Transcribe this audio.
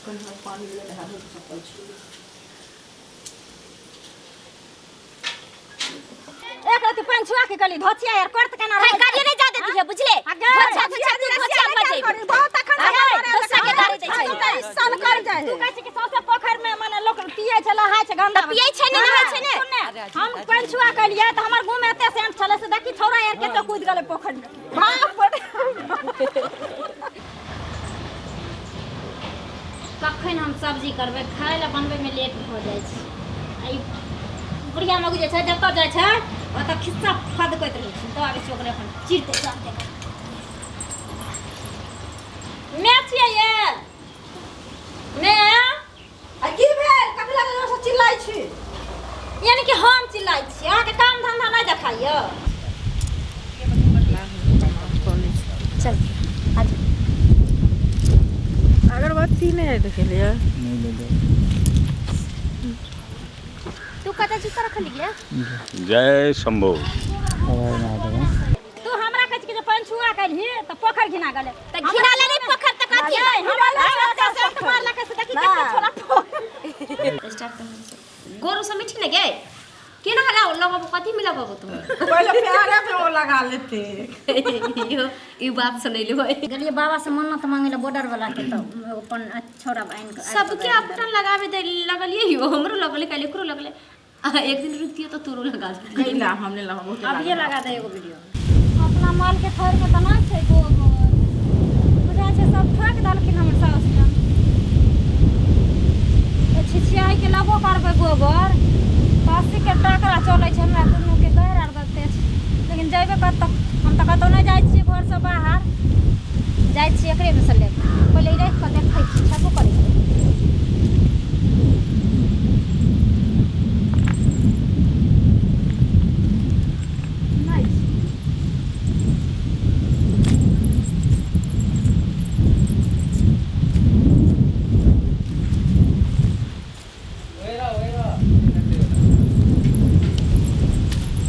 कन्हा पानी लए नहा सकल छी। एक रति पानि छुआ के गली धोचिया यार करत केना है गाड़ी नहीं जा देती है बुझले? धोछा धोछा तू धोछा मत जइबे। बहुत अखन अरे दोसरा के गाड़ी दै छै। सन कर जाए। तू कहै छै कि सौंसे पोखरि में माने लोक पियै छै, नहाय छै, गंदा। तऽ पियै छै ने, नहाय छै ने। सुन ने, हम पानि छुआ के लिए तऽ हमर मुँह में एते सेंट छलै से देखी छौड़ा यार केते कूद गेलै पोखरि में। बाप रे। कखन हम सब्जी करबै, खाय लए बनबैमे लेट भऽ जाइ छै। आ ई बुढ़िया मौगी जे छै जतऽ जाइ छै ओतऽ खिस्सा फदकैत रहै छै। तऽ आबै छै ओकरे अपन चिरते चारते। मैं छियै ये मैं। आ की भेल? कथी लए जोर से चिल्लाइ छी? यानी कि हम चिल्लाइ छी, अहाँके काम धंधा नहि देखाइए? चल आज। अगरबत्ती नहि देखेलियै? नहीं ले ले। तू कतऽ जूता रखलियै? जय शंभो। तू हमरा कहै छी कि जे पानि छुआ कयलही तऽ पोखरि घिना गेलै। तऽ घिना लेलै पोखरि तऽ कथी? हमरा सेंट मारलकै से देखी कते छोड़ा पोखरि। स्टार्ट कर। गोरू से मीठी ने गे केना लगाओ लगाबो, कथी में लगाबो तुम? पहिले प्यारे पे वो लगा लेते। यो ई बात सुनैले होय। गेलियै बाबा से मन्नत मांगे लए बॉर्डर वाला के, तऽ अपन छौड़ा आनि कऽ सबके अपन लगाबे दे लगलिए यो, हमरो लगले काल्हि, एकरो लगले। आ एक दिन रुकतियो तऽ तोरो लगा देतियै। कैला हम नहि लगाबो। अभिये लगा दे एगो वीडियो। अपना माल के थर में तऽ नहि छै गोबर, बुझाइ छै सब ठोकि देलखिन हमर साउस। तऽ छिछियाइ के लेबो करबै गोबर तऽ 80 के टाकरा चलै छै। हमरा दुनूके गैर आर देते छै, लेकिन जयबै कतऽ? हम तऽ कतहु नहि जाइ छियै घरसँ बाहर। जाइ छियै एकरेमे से लेब। पहिले ई राखि कऽ देखै छी, छेबो करै।